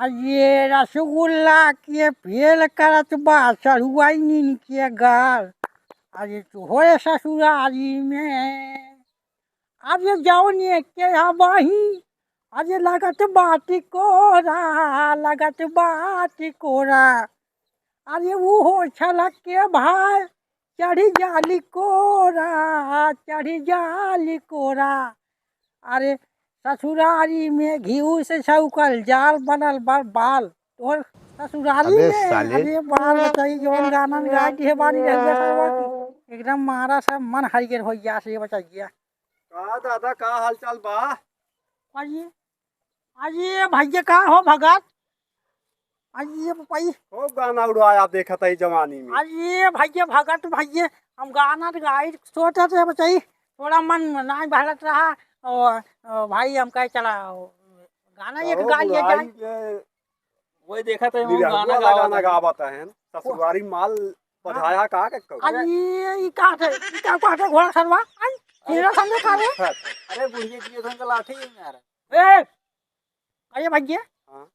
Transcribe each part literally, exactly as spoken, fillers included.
ये रसगुल्ला के फेल करत बा, चढ़ुआई नीन के गाल। अरे तोहरे ससुरारी में, अरे जौने के अबही, अरे लगत बा टिकोरा, लगत बा टिकोरा। अरे उहो छलक के भाई, चढ़ी जाली कोरा, चढ़ी जाली कोरा। अरे ससुरारी में घीव से छौकल जाल बनल बा बाल। तोहर ससुरारी अबे में, साले। अरे बाल बचाई जौन गाना में गाय दिहे बानी रहिया सरवा की। एकदम मारा से मन हरियर हो गया से बचाइया। का दादा, का हाल चाल बा? अरे, अरे भैया का हो भगत? अरे भाई। खूब गाना उड़ाया देखत है जवानी में। अरे भैया भगत भैया, हम गाना तो गाई सोचत है बचाई, थोड़ा मन नाई बहलत रहा। और, और भाई हम कहे चला गाना एक कहो गा लिया बुढ़ाई जाए। के वही देखत है, हम निरहुआ गाना वाला गावत गाना है। गावत है, ससुरारी माल पधाया का के कहो। अरे ई का थे, ई का का थे घोड़ा सरवा? आई, तेरा संगे का रे? अरे बुढ़िया की संग लाठी है यार। ए, अरे भैया। हाँ।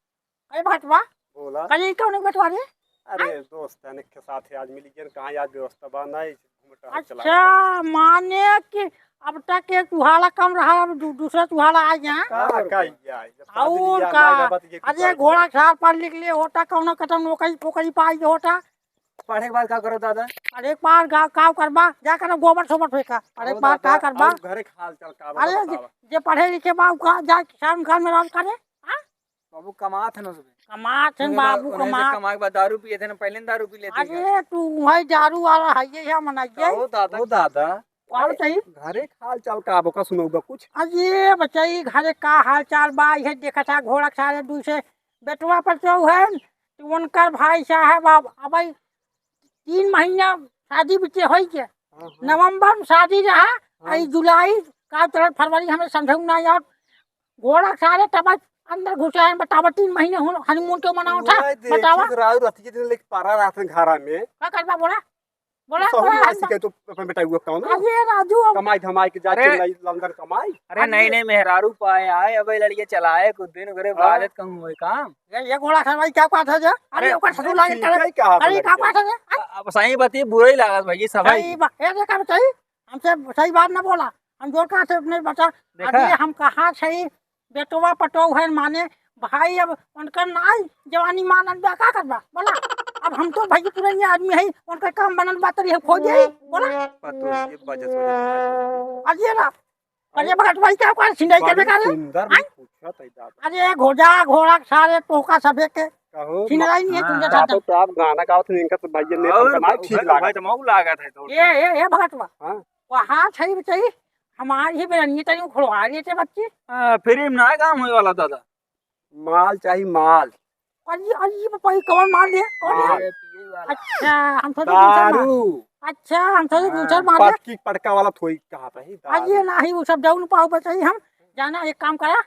अरे भटवा। बोला। अरे ई कौन बटवा रे? अरे आई। दोस्त है के साथ है, आज मिली गए, कहाँ आज व्यवस्था बा ना, घूम टहल चला अच्छा, गए। माने कि अब तक एक चुहाड़ा कम रहा, अब दू-, दूसरा चुहाड़ा आ गया। का, और का का? ई आई? जब शादी और बियाह का? ना, बात ये कुछ अरे और घोड़ा का? सार पढ़ लिख ले होता, कौनो कतम नौकरी फोकरी पाई होता। पढ़े के बाद का करो दादा? अरे एक बार गा-, का करबा? जा कर गोबर सोबर फेंका। अरे एक बार का करबा? अरे घरे के हाल चाल का बा, अरे बतावा। जे, जे पढ़े लिखे बा, उ का जा किसान घर में राज करे? हाँ? बाबू कमात है ना उसमें। कमात है उन्हें बाबू, उन्हें से कमात। कमाए के बाद दारू पिए थे ना, पहले दारू पी लेते हैं। अरे तू वही दारू वाला है, ये है मना ये। ओ दादा, ओ दादा। और सही? घरे के हाल चाल का बा, का सुनौबा कुछ? अरे बचाई, घरे का हाल चाल बा, ये देखा था घोड़ा सारे दू से बेटवा पर चौ है, तो उनकर भाई साहब अब, अब तीन महीना शादी बीते होई के। हाँ, हाँ। नवंबर में शादी रहा, हाँ। आई जुलाई का चलत फरवरी, हमें समझ में ना आवत। घोड़ा सारे तब अंदर घुसे हैं, बतावा, तीन महीने हो हनीमून के मनाओ था, वही देखी बतावा। तो राउर अतिये दिन लेके पारा रहत हैं घरा में। का करबा बोला? बोला, तू सहूर बोला, ना हम सीखे तो अपन बेटा हुआ कौन? अरे राजू, अब कमाई धमाई के जा अरे चेन्नई लंदन कमाई। अरे अरे नहीं, नहीं, मेहरारू पाए आए, अब ये लड़के चलाए कुछ दिन, ओकरे हाँ। बाद कहूँ होए काम। ये, ये घोड़ा सरवाई क्या बात है जे? अरे अरे, ओकर ससुर लागे ठीक करे। है, क्या अरे, बात का है? बात है जे? अब सही बात, ये बुरा ही लागत भाई, ये सब है। सही बात, ये देखा बताई, हमसे सही बात ना बोला। हम जोर कहाँ से अपने बता, देखा? अरे, हम कहाँ सही बेटवा पटोह है, माने भाई, अब उनकर नाई जवानी मानन बा, का करबा? बोला, अब हम तो भाई पुरनिया आदमी है, उनकर काम बनल बा, तरी हम खो जाई, बोला। पतोह, ये बजत बजत अरे ना, अरे भगत भाई, क्या कर सिंगाई बड़ी करबे का रे? सुंदर आय? में पूछत है दादा। अरे घोड़ा, घोड़ा सारे तोहका सभे के कहो, सिंगाई नहीं है हाँ, तुमके हाँ। साथ। तो आप गाना गावत हैं, इनका तो भैया ने और कमाल ठीक भाई, लागत। भाई तो मऊ लागत है तो। ए, ए, ए भगत बा। हाँ। वहाँ छै बचाई, हमार ही बेरनिया तनी उखड़वा लेते बच्चे। आ, free में ना काम होए वाला दादा। माल चाही माल। अरे, अरे, ये पप्पा, ये कौन माल है? कौन है? माल। अच्छा, हम सोचे दूसर माल। दारू। अच्छा, हम सोचे हाँ, दूसर माल है। पटकी पटका वाला थोई कहा था ही, अरे, दारू। नाही, वो सब जौन पाओ बचाई हम। जाना, एक काम करा।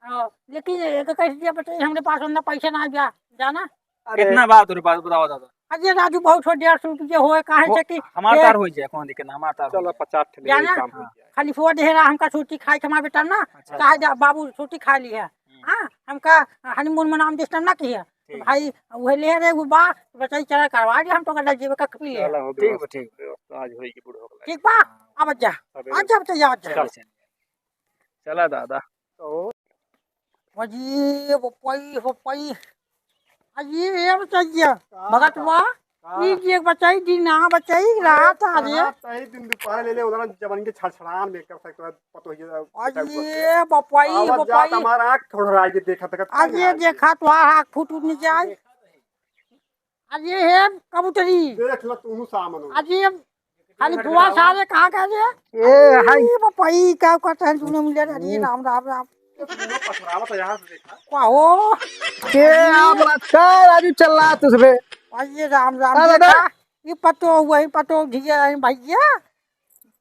हाँ, लेकिन एक कैसे दिया बचाई, हमरे पास उतना पैसा ना गया। जाना। अरे। कितना बा तोरे पास, बतावा दादा? अरे राजू, बहुत हो, डेढ़ सौ रुपये होए, काहे वो से कि हमार ये तार हो जाए, कौन दिक्कत ना, हमार तार हो चलो, जाए। पचास ठे ले जाना, काम हो जाए। खाली फोन दे रहा, हमका छुट्टी खाए के हमार बेटा ना, अच्छा, काहे अच्छा। जा, बाबू छुट्टी खा ली है। हम्म। हाँ, हमका honeymoon मनाम दिस टाइम ना किया। ठीक। भाई, उहे ले रहे, वो बा, बचाई चला करवा दे, हम तो कहता जीवे का पी ले। चलो, हो ठीक गया। बा, ठीक बा, आज होई के बूढ़ हो गया। ठीक बा, हाँ। अब जा, सवेरे आज जा, बचाई, आज जा। चलो, चलो। चला दादा। तो अजी, बपई, बपई। अजी, ए बचैया। का भगत बा, का? ई जे बचाई, जी ना बचाई, अरे, रात आ रे। कहाँ तई दिन दुपहर ले ले, उधर जवन के छड़छड़ान में कर सकते हैं, पतो ही है, अजी, बपई, आवत जात बपई। हमार आँख थोड़ा आगे देखा तक अजी, देखा, तोहार आँख फूट उठ नहीं जाए। देखा नहीं। अरे हे कबूतरी। देख ल तू सामन हो। अरे खाली बुआ सारे कहाँ का रे? ए, हाय। अरे बपई, का कहते हैं तूने मुझे? अरे राम, राम, राम। ये तीनों पथरावत है यहाँ से देखा। का हो? के आप बलात्कार अभी चल रहा तुझ पे। अरे राम, राम, अरे देखा, ये पतो, वही पतो, धिया है भैया।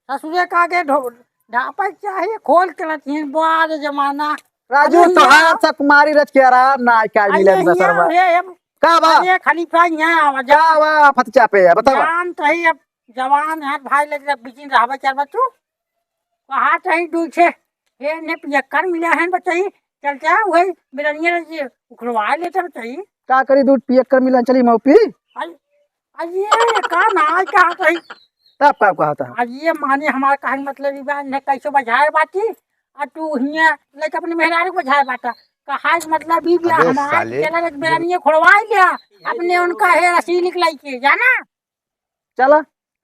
ससुरे का के ढो-, ढापे चाहिए, खोल के रखिए, बार जमाना। राजू, अरे तोहार हिया। सकुमारी रच के आराम ना आइकाल अरे मिले हिया, बसरवा। अरे, अरे, का बा? अरे खलीफा, हिया आवा, जा। का बा, फतचा पे है, बतावा। जान तो ही अब जवान है, भाई, लेकिन अब बिचिन रहबे चार बच्चू। कहा चाही दूर से, ये ने पियक्कर मिला है, बच्चा ही। चल क्या वही बिरनिया जी उखड़वा लेते बताई। का करी, दूध पिए कर मिलन चली मऊ पी। आई, आई ये का ना, आई का कही। तब का कहता है? आई ये माने हमार कहन मतलब ई बा, इन्हें कैसे बजाए बाटी, आ तू हियां लेके अपने मेहरारू को बजाए बाटा। कहा मतलब ई बा, अबे हमार साले। चला रे बिरनिया उखड़वा लिया, अपने उनका है रसीली के लेके, जाना? चला।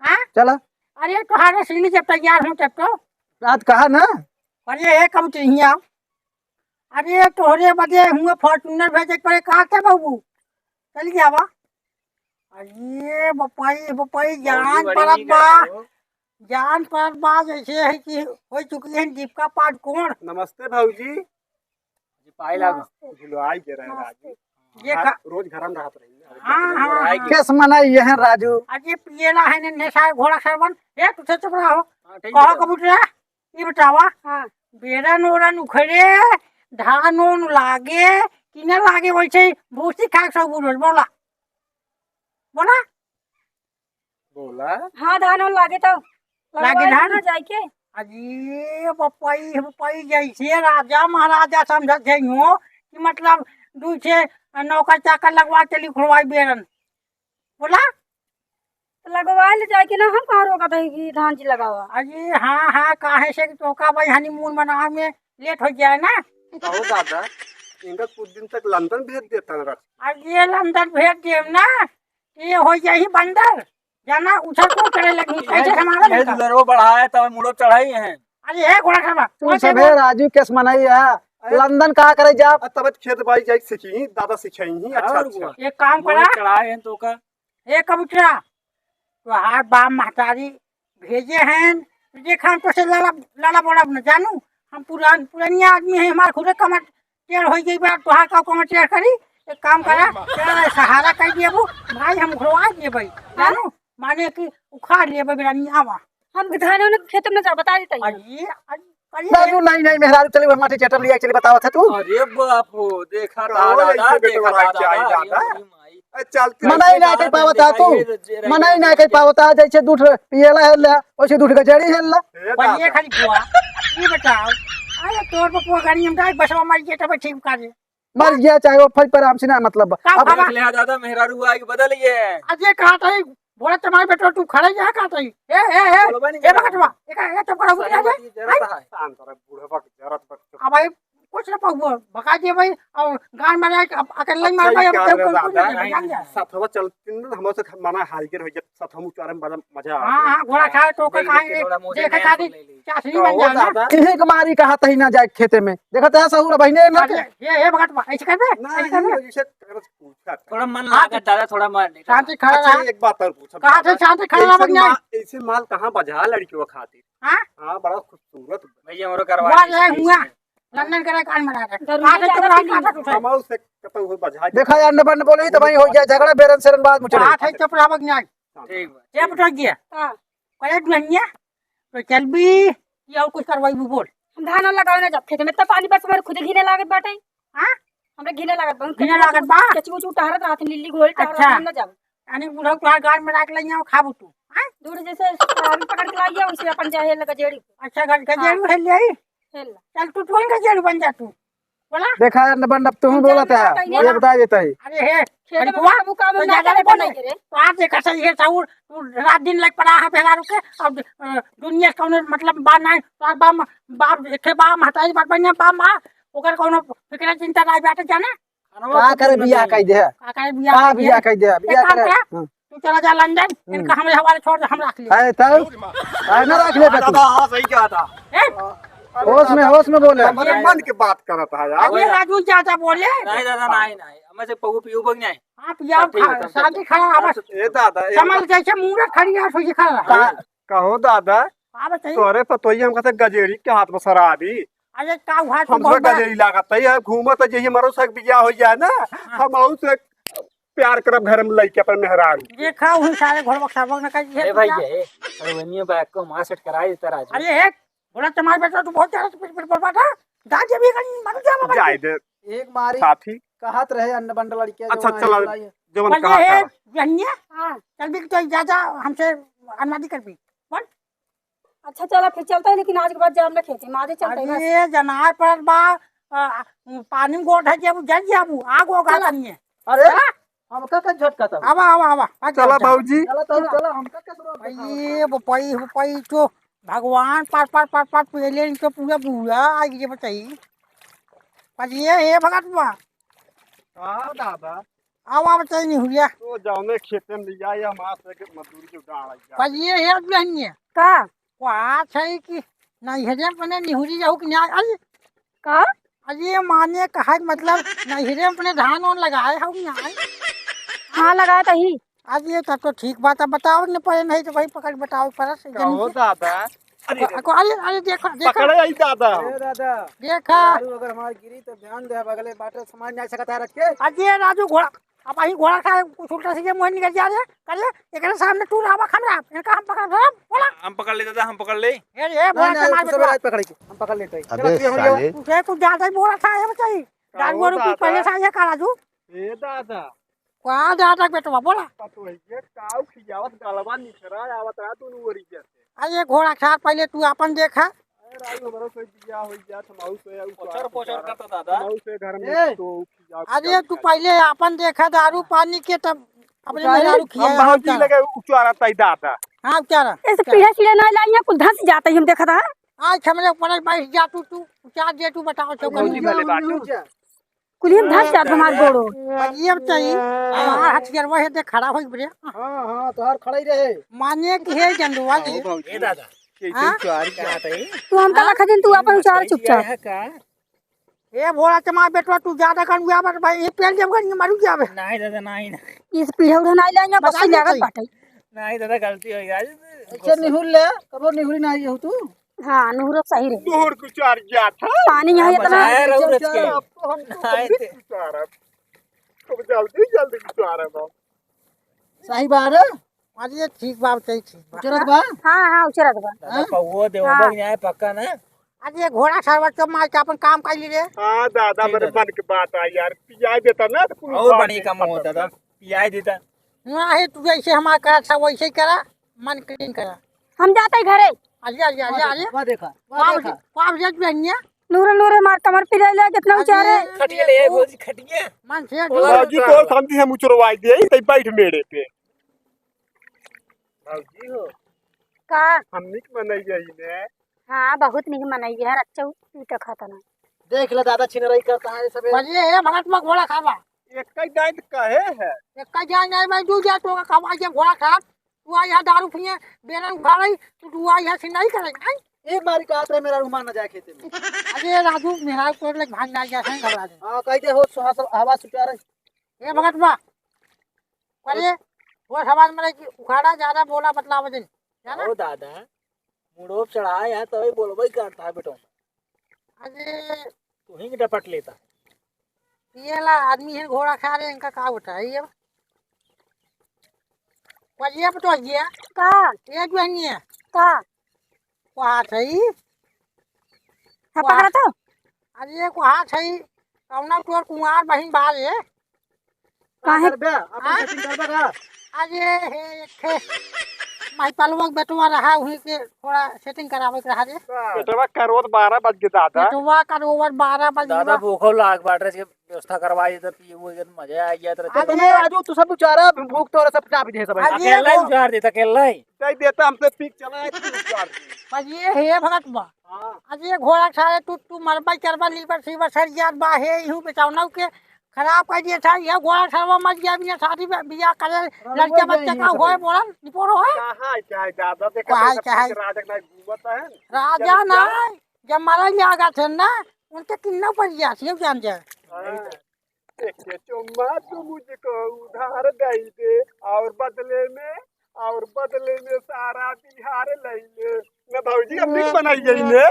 हाँ? चला। अरे तोहार रसीली जब तैयार हो तब तो। रात कहा ना? अरे हे कबूतरी हियां। अरे तोहरे बदे हुआ Fortuner भेजे के पड़े, कहा के बाबू? चल गया बा। अरे बपाई, बपाई, जान परत बा। जान परत बा, जैसे है कि हो चुकी है दीपिका पादुकोण। नमस्ते भौजी। जी, पाए लागो। नमस्ते। भुलवाई के रहे नमस्ते। राजू। ये हाँ, खा- रोज घर में रहत रही। हाँ, हाँ, हाँ। केस मनाई ये है राजू। अरे पिएला है ने, नेशा घोड़ा सरवन। ए, तू से चुप रहो। हाँ, ठीक कहो है। कबूतरा, ये बतावा। हाँ। बेरन ओरन उखड़े, धान ओन लागे, कि ना लागे, वैसे ही भूसी खा के सब उड़ल। बोला। बोला। बोला। हाँ, धान ओन लागे तो लागे लगवाई धान? ना जाए के। अरे बपई, बपई, जैसे राजा महाराजा समझत है हो कि मतलब दू छे नौकर चाकर लगवा के लिखवाई बेरन। बोला? तो लगवा ले जाए के ना, हम कहाँ रोकत है कि धान जी लगावा? अरे हाँ, हाँ, काहे से कि तोका भाई honeymoon मनावे में late हो जाए ना। कहो दादा, इनका कुछ दिन तक लंदन भेज देता ना रख। अरे लंदन भेज देम ना, ये हो जाई बंदर, जाना उछल कूद करे लगी, कैसे संभाला यही बेटा? दुलरवा बढ़ाए, तब मुड़ो चढ़ाई है। अरे हे घोड़ा खाना, तू कौन से सभे बोल? राजू केस मनाई है, अरे लंदन का करे जा? आ, तब खेत बाड़ी जाई सीखी, दादा सिखाई ही, अच्छा, और अच्छा। हुआ। एक काम मुड़ो करा। चढ़ाए हैं तो का? ए कबूतरा, तोहार बाप महतारी भेजे हैं, तो देख हम तो से लड़ा, लड़ा बड़ा न जानू, हम पुरान, पुरानिया आदमी हैं, हमार खुदे कमर टेढ़ हो गई बा, तोहार का कमर टेढ़ करी? एक काम करा, अरे माँ। तेरा सहारा कर दिए वो, भाई हम उखड़वा दिए भाई, जानू, माने कि उखाड़ लिए भाई, बेटा, नहीं आवा। हम धान उन खेत में जा, बता देते हैं। अरे, अरे, अरे। दादू, नहीं, नहीं, मेहरारू चली, वह माटी चटम लिया, चली, बतावत है तू। अरे बाप हो, देखा कहो दादा, ऐसे देखा बेटवा दादा, चाहिए अरे दादा। मोरी माई। ए, चलती मनाई ना कही पावत है तू। मनाई ना कही पावत है, जैसे दूध पियला हेलला, वैसे दूध गजेड़ी हेलला। ए, पहिले दादा। खाली बुआ, ई बताओ, अरे तोर बपुआ गाड़ी हम जाए, बसवा मार के तब ठीक करे। मर गया चाहे वो फल पर हमसे ना मतलब। का अब बाबा? देख ले दादा, मेहरारू आए के बदल ये। अरे कहा था, बोला तुम्हारे बेटो तू खड़े यहाँ कहा था? ए, ए, ए, बोलबा नहीं ए करता। बकटवा, ए का, ए चुप करो, सही उठ जा। बात, ये जरा आई। सा है। शांत रह, बूढ़ा बक, जरा बक, चुप। अब भाई, कुछ ना पाऊँ, भगा दिए भाई, और गान बजाए के, अब अकेले ही अच्छा, मार ये भाई, अब क्या केहू रे कौन दादा? कौन नहीं, नहीं, नहीं। सथवा चलती ना, हम से मना हाल के रह जात, सथवा मुचारे में बड़ा मजा आ हाँ, गया। हाँ, घोड़ा खाए तो देख, कहाँ देख के ये, थोड़ा मोजे देखे में खातिर ले ली। चासनी कहो बन जाए ना। दादा। इही के मारी कहा तही ना जाए खेते में। देखत है सहूर बहिने ना अरे, के। ये, ये भगत बा, ऐसे करबे? ना, ऐसे ये करबे? वजह से करत पूछा था। थोड़ा मन अरे, लागत दादा, थोड़ा मन शांति खड़ा अच्छा, रहा। एक बात और पूछब कहा दादा। थे शांति खड़ा ऐसे रहा, बनिया। माल, ऐसे माल कहाँ बजा लड़कियों खातिर? हाँ? हाँ, बड़ा खूबसूरत। भैया, हमरो करवा वाह, दीजिए ये हुआ। इसमें। लंदन करे कान मरा रहे। जरूरी कहा थे ज्यादा चुप रहा, नहीं। कहा था तू? हम उसे कतौ हो बजा के देखा यार, न बन बोले ही तो भाई हो गया झगड़ा, बेरन सेरन बाद में चले। कहा थे चुप रहा, बनिया। ठीक बा। ये बटोर दिया। हाँ। करे दुल्हनिया, तो चल भी, ये और कुछ करवाई भी बोल। हम धान लगावे ना जाब खेते में, इतना पानी बरस हमारे खुद घिने लागत बाटे। हाँ? हमरा घिने लागत बा। घिने लागत बा? कचू उचू टहरत रहत, लिल्ली घोल टहरत अच्छा। हम ना जाब। यानी बुढ़ऊ तोहार गाड़ में राख लइया, खाबू तू। हाँ? दूर जैसे शराबी पकड़ के लाइया, उसे अपन जाहे लगा जेड़ी। अच्छा, गज-, हाँ। गजेड़ू हेल जाई? हेल ला। चल तू, तू ही गजेड़ू बन जा तू। बोला? देखा यार, न बन, अब तू ही हम बोला जाने था, का ये कहीं बता देता है। अरे हे, खेत में अरे बुआ, बाबू का तो ना ज्यादा जाने बोले। बनाई रे। तो आप देखा सही है, साउर, तू रात दिन लग पड़ा है मेहरारू के, अब, अ, दुनिया से कौनो मतलब बात नहीं, तो आप बाप, बाप देखे, बाप महतारी, बाप बनिया, बाप माँ, ओकर कौनो फिक्र चिंता नहीं बाटे, जाना? का करे बियाह कह दे? का करे बियाह का कह दे? बियाह कह दे? एक काम बियाह करे? कर, हाँ। तू चला जा लंदन, हम्म। इनका हमरे हवाले छोड़ दे, हम रख लिए। है तब? है ना रख ले दादा, तू। हाँ, सही कहा था। ए? होश में, होश में बोले। हमारे मन के बात करत है यार। अरे राजू चाचा बोले। नहीं दादा, नहीं, नहीं। हमें से पहू पीऊ बग नहीं। आप यार सब ठीक है, खा-, सब शादी ठीक है। खड़ा, अब ए दादा, ए समझ जैसे मूरत खड़ी है, सोची खड़ा। का-, कहो दादा, हाँ, बताइए। तोरे पतोहिया हमका से गजेड़ी के हाथ में शराबी। अरे, का हुआ, तू हम बहुत तो बड़ा गजेड़ी लागत है, ये घूमत है, जैसे मरो से बियाह हो जाए ना, हाँ। हम आऊ से प्यार करब घर में लइके अपन मेहरारू। देखा, उही सारे घोड़वा के सबक न कर दिए ए भाई, बियाह। ये, अरे, वनियो बैग को मार सेट कराई देता राजू। अरे, हे, बोला तुम्हारे बेटा, तू बहुत ज्यादा पिट पिट बोल बाटा। जा, जब ये कहीं मर जा बाबा। जाए दे। एक मारी साथी। कहत रहे अन्न बंड लड़के अच्छा, जो चला, बुलाई है। जवन बोलिए, कहा हे, था। जहनिया, हाँ। चल भी तो जा, जा, हमसे अनवादी कर भी। बोल। अच्छा, चला, फिर चलते हैं, लेकिन आज के बाद जाम ना खेते, मारे चलते हैं, बस। अरे, जनार पर बा, आ, पानी में गोड़ धर जाबू, जल जाबू, आग होगा चला। तनिए। अरे, हाँ? हमका का झटका था? आवा, आवा, आवा, आ, चला चला, चला। भौजी। चला तो, चला, हमका का जरूरत है? ये बपई, बपई तो भगवान पार, पार, पार, पार, पहले इनको पूरा बूढ़ा आ गया बताई। पर ये, ये भगत बा। हाँ, दादा। आवा, आवा, बताई नहीं हुआ। तो जाओ ने खेते में ले जाए, हम आज से मजदूरी जो गाड़ आई जाए। पर ये, ये नहीं है। का? बात है कि नैहरे अपने निहुरी जाऊ कि ना? अरे, का? अरे, माने कहा कि मतलब नैहरे अपने धान वान लगाए हो कि ना? हाँ, लगाए तो ही। अरे, तब तो ठीक बात है, बताओ न पड़े, नहीं तो भाई पकड़ बताओ परस, कहो जल्दी। दादा। अरे, को-, को-, अरे, अरे, देखो, देखो। पकड़े आई दादा। ए दादा, देखा। दारू अगर हमार गिरी तो ध्यान दे, बगले बाटल सामान नहीं सकता रख के। अरे, राजू घोड़ा, अब वही घोड़ा का कुछ उल्टा सीधे मुंह निकल जा रे। करे, एकरे सामने तू रहबा खमरा, इनका हम पकड़ धरब, बोला। हम पकड़ ले दादा, हम पकड़ ले। ए, ए, नहीं, बोला नहीं, के मार तू सब बेटवा। राज पकड़ के, हम पकड़ लेते हैं। अबे चलो, तू यहाँ साले। जाओ। तुझे कुछ ज्यादा ही बोला था, ये बताई। का दारू हो वारू पी दादा? पहले से ये करा दू। ए दादा। का दादा बेटवा, बोला। पतोहिए काऊ खियावत गलवा निखरा आवत रहा दोनों ओरी जैसे। अरे घोड़ा खार, पहले तू अपन देखा। अरे राजू, हमारा कोई बिया हो गया, हम आऊ से आऊ पोचर, पोचर करता दादा। हम आऊ से घर में ए! तो खियावत अरे खियावत तू खाए। पहले अपन देखा दारू पानी के, तब अपने उचारे? मेहरारू हम खिया भौजी लगे उचारा ताई दादा। हाँ, उचारा। ऐसे उचारा। पीढ़ा सीढ़ा ना लाइया, कुल धंस जाता ही हम देखा था। आज हमरे ऊपर बैठ जा तू, तू उचार दे, तू बताओ चौका भौजी में। भले बाटू। कुलियम धस जात हमार गोड़ो। पर ये अब चाहिए, हमार हथियार वही दे खड़ा होई बरे। हाँ, हाँ, तोहार खड़ा ही रहे। माने कि हे जंडुआ जी। ए दादा, हाँ? कैसे उचार क्या है? तू हमका हाँ? रखा दिन, तू अपन उचार चुपचाप। है का? ए भोला चमार बेटवा, तू ज्यादा कर हुआ मत भाई, ये पेल जब कर मारू क्या बे? नहीं दादा, नहीं, नहीं। इस पीढ़ा उड़ा नहीं लेंगे, बस बता दे लागत भाई। बाटे। नहीं दादा, गलती हो गई। अच्छा, निहुर ले, कबो निहुरी नहीं हो तू। हाँ, नुहरो सही रहे। नुहर कुछ और जात है। पानी यहाँ हाँ, इतना बचाया रहो रच के। अब तो हम तो आए थे। कुछ आ रहा है। अब जल्दी, जल्दी कुछ आ रहा है। सही बात है। अरे ठीक बात, सही ठीक बात। उचरत बा? हाँ, हाँ, उचरत बा। दादा, हाँ? पौवो देवो हाँ। बा कि नहीं पक्का ना? अरे ये घोड़ा सरवा चो मार के अपन काम कर ली रे। हाँ दादा, ठीक मेरे दादा। मन की बात आई यार, पियाई देता ना तो कुल और बात बढ़िया नहीं काम होता पता था, था। पियाई देता। ना है, तू जैसे हमारा करा था वैसे ही करा, मन clean करा। हम जाते ही घरे। अरे, अरे, अरे, वाह अरे। देखा, वाह वाह देखा। देखा, वाह देखा, बहनिया। नूरे, नूरे मार कमर पिराइला, कितना अरे। उचारे। खटिया ले आए, भौजी, खटिया। मन से बोला भौजी, तो समझी हम उचरवाई दे, तै बैठ मेरे पे। भौजी हो। का? हम निक मनई यही ने। हाँ, बहुत निक मनई है, रच्चऊ पीट खाता ना। देख ले दादा, छिनरई करता है सब। बजिए हे भगत में घोड़ा खाबा। एक ही दांत कहे है। एक ही दांत नहीं, मैं दू जा तो खाबा, ये घोड़ा खा। तू आ यहाँ दारू पिए, बेलन उखाड़े, तू, तू आ यहाँ से नहीं करे, नहीं? एक बारी का आत रहे, मेरा रुमाल ना जाए खेते में। अरे राजू, मेरा तोर लग भाग ना गया है, घबरा दे। हाँ, कह दे हो, सुहा सब आवाज सुचा रहे। ए भगत बा, करे, वो सवाल में कि उखाड़ा ज्यादा बोला बतलावा दे, जाना? ओ दादा, मुड़ो पे चढ़ा है, तभी बोलबे करता है बेटो। अरे, तू ही डपट लेता। ये ला आदमी है, घोड़ा खा रहे, इनका का होता है ये? पर ये तो ये का? ये जो है ये का? वहाँ सही। हाँ, वहाँ पकड़ा तो? अरे, वहाँ सही। कौना तोर कुंवार बहिन बा रे? का काहे? करबे? अपन हाँ? Setting करबे का? अरे, हे, एक ठे माई पलवा के बेटवा रहा, वही के थोड़ा setting करावे के रहा रे। बेटवा करोत बारह बज के दादा। बेटवा करोत बारह बज दादा, गया। भूखो लाग बाटे, इसके व्यवस्था करवाई देता, पिए हुए के मजा आ गया तेरे। अरे, अरे राजू, तू सब उचारा, भूख तो सब चाप दे सब। अरे अकेला ही वो उचार देता, अकेला ही। कह देता हमसे पीक चला है, तू उचार दे। पर ये हे भगत बा। हाँ। अरे ये घोड़ा सारे तू, तू मरबा चरबा, लीवर सीवर सर जात बा, हे इहू बेचावना के खराब कर दिया था। ये घोड़ा सरवा मर गया, बिना शादी बि-, बियाह करे, लड़के बच्चे का होए, बोलन, निपोरो है। कहाँ है, क्या है, दादा, देखा कहाँ है, तो सब क्या है? कुछ राजक ना घूमत है। राजा ना, जब मरल जाएगा थे ना, उनके किन्ना पर गया, ये जान जाए। हाँ। एक चुम्मा तू मुझको उधार दे दे, और बदले में, और बदले में सारा बिहार ले ले। ना भौजी, हम निक बनाई गई ने।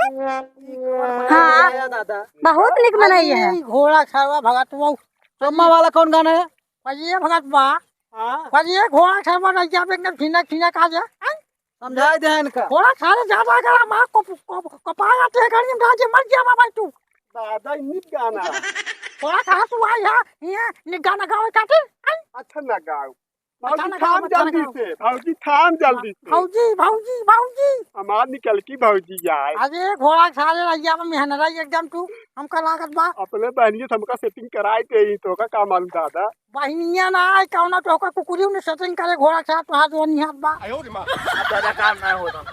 हाँ, आया दादा। बहुत निक बनाई है। अरे, घोड़ा खावा भगत वो। चुम्मा वाला कौन गाना है? पर ये भगत बा। हाँ। पर ये घोड़ा खावा नहीं जाबे, एकदम खिना खिना खा जा। हैं? समझाई दे इनका। थोड़ा खा ले, ज्यादा करा, माँ को, को, को पाया ते गाड़ी में गाजे मर गया बाबा तू। दादा, निक गाना। थोड़ा खा तू आई है, ये निक गाना गावे खातिर। आई। अच्छा ना गाओ। भौजी, अचानक थाम आवा, अचानक जल्दी आवा। से, भौजी, थाम जल्दी से। भौजी, भौजी, भौजी। हमार निकल की भौजी आए। अरे, घोड़ा सारे रहिया में मेहनराई एकदम तू, हमका लागत बा। अपने बहनिया से हमका setting कराए दे ही, तो का, का मालूम दादा? बहनिया ना आए, कौनो तो ओकर कुकुरी में setting करे, घोड़ा साथ तो हाथ वनिहात बा। अब दादा काम ना होता,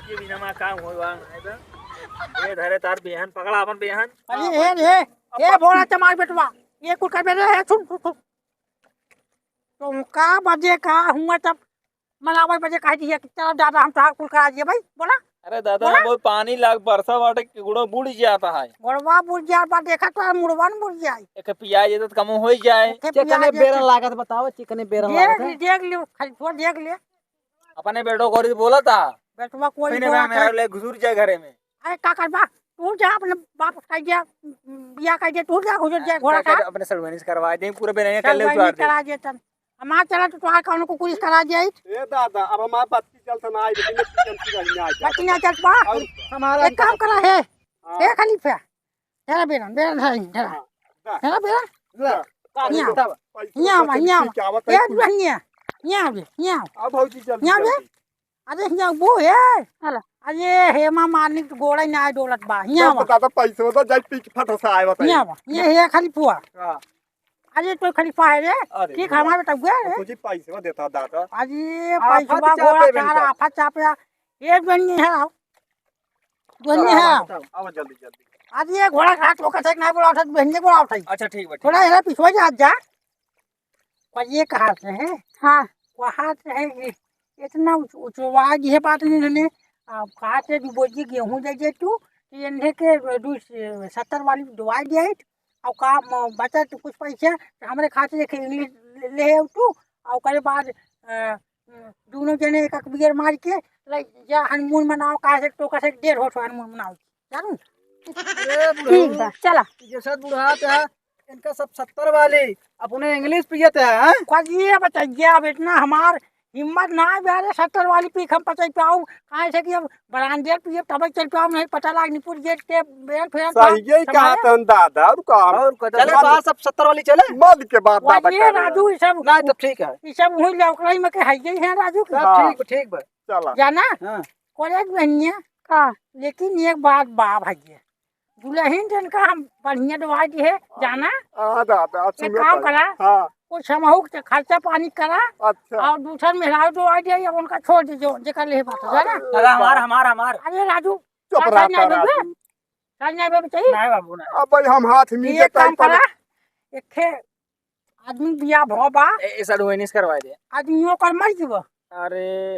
ये बिना मा काम होई वाला नहीं बा। ये धरे तार बेहन, पकड़ा अपन बेहन। अरे, हे रे, हे भोला चमार बेटवा, ये कुल कर बेरे है, सुन, सुन, सुन। तुमका बजे का हुआ तब मनावे बजे कह दिया कि चलो दादा हम तोहार कुल करा दिए भाई, बोला। अरे दादा, बोला। बहुत पानी लाग बरसा बाटे कि गुड़ो बुड़ जाता है। गोड़वा बुड़ जात बा, देखा तो मुड़वा न बुड़ जाए। एक पियाज ये तो कम हो ही जाए। एक चिकने पियाज बेरन एक लागत बताओ, चिकने बेरन देख लागत ले, है। देख ले, खाली थोड़ा देख ले। अपने बेटो को बोला था। बेटवा कोई फिर बोला मैं था। मेरा ले घुसुर जाए घरे में। अरे का करबा? तू जा अपने बाप कह दिया, बिया कह दिया, तू जा घुसुर जा, घोड़ा का। अपने सड़ुआनी से करवा दे, पूरे बेरनिया कर ले, सड़ुआनी उतार दे। करा दे तन। हमार चला तो तोहार कौनो कुकुरी से करा दे। ए दादा, अब हमार बत्ती चलत ना आई, लेकिन एक चलती रही ना आई। बत्ती ना चलत बा? और हमारा एक काम करा है। हाँ। ए खलीफा, तेरा बेरन, बेरन है, तेरा। हाँ, दा। तेरा बेरन? ला, हियाँ। पैसा हियाँ आवा, पैसा हियाँ आवा। पैसा आवा, ए, कहीं हियाँ, हियाँ आवे, हियाँ आवे। अब भौजी जल्दी, हियाँ आवे। जल्दी। अरे हियाँ वो है। हला। अरे हेमा मालिनी के गोड़ा ना डोलत बा। हियाँ बस आवा। दादा पैसा तो जाई पी के फटो से आए बताइए। हियाँ आवा। ये है खलीफा। हाँ। अरे तो खलीफा है रे। अरे ठीक, वाह। हमारे तो हुआ रे। तो जी पैसा देता दादा। अरे आफत पैसा चापे घोड़ा बेन चारा का। आफत चापे। ये बहनी है। बहनी चलो, है। आवा, आवा, आवा जल्दी, जल्दी। अरे ये घोड़ा घाट को कथे नहीं बोला उठा, बहनी बोला उठाई। अच्छा ठीक बा, ठीक। थोड़ा इधर पिछुआ जा, जा। पर ये कहा से है? हाँ। कहा से है कि इतना उच-, उचवा जी है बात नहीं रहने। अब कहा से दू बोझी गेहूँ दे दे तू, तो इन्हें के दू सत्तर वाली दवाई दे आई, और का म-, बचा तो कुछ पैसा, तो हमरे खाते देखे इंग्लिश ले, ले आऊ तू, और ओकरे बाद, अ, दोनों जने एक एक बियर मार के, ले जा हनीमून मनाओ, कहा से तो कहा से डेढ़ होठ हनीमून मनाओ, जानू? अरे बुढ़ऊ, ठीक बा, चला। ये सब बुढ़ात है, इनका सब सत्तर वाली, अपने इंग्लिश पियत है, हैं? कहिए बचैया, अब इतना हमार हिम्मत ना है, अरे सत्तर वाली पी के हम पचई पाऊ, काहे से कि अब ब्रांडेड पिए तब चल पाऊ, नहीं पता लाग निपुर गेट के बेल फेल सही यही कहा तन दादा, और का? और का? चले बस। बा, सब सत्तर वाली चले? मद के बाद दादा कहिए करे। राजू, ये सब नहीं, तब ठीक है। ये सब हुई लौकराई में के है यही है राजू के। सब हाँ। ठीक, ठीक बा। चला। जाना? हाँ। कॉलेज में नहीं है। का? लेकिन एक बात बा भैया, दुल्हन जन का हम बढ़िया दवाई दिहे, जाना? हाँ, दा, दा, एक सुनो काम तो। करा, हाँ। कुछ हमहू के खर्चा पानी करा, अच्छा। और दूसर मेहरारू दवाई दिहे, अब उनका छोड़ दीजिए, जेकर ले बात, जाना? अरे, अरे, हमार, हमार, हमार। अरे राजू, चुप का रहा, खाई नहीं राजू। लेबे? खाई नहीं लेबे चाहिए? नहीं बाबू, नहीं। अब भाई हम हाथ में ये देता काम है, पर करा, एक खे आदमी बिया भवा बा। ए, ए, सड़ुआइनिस करवाए दे। आदमियों कर मर जीव। अरे।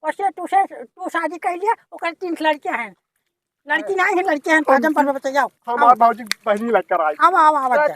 वैसे तू से, तू शादी कर लिया, ओकर तीन लड़कियां हैं। लड़की नहीं है, लड़कियां हैं, पाजम पर बच्चा जाओ। हमार आओ। भौजी बहनी लग कर आई। आओ, आओ, आओ, आओ।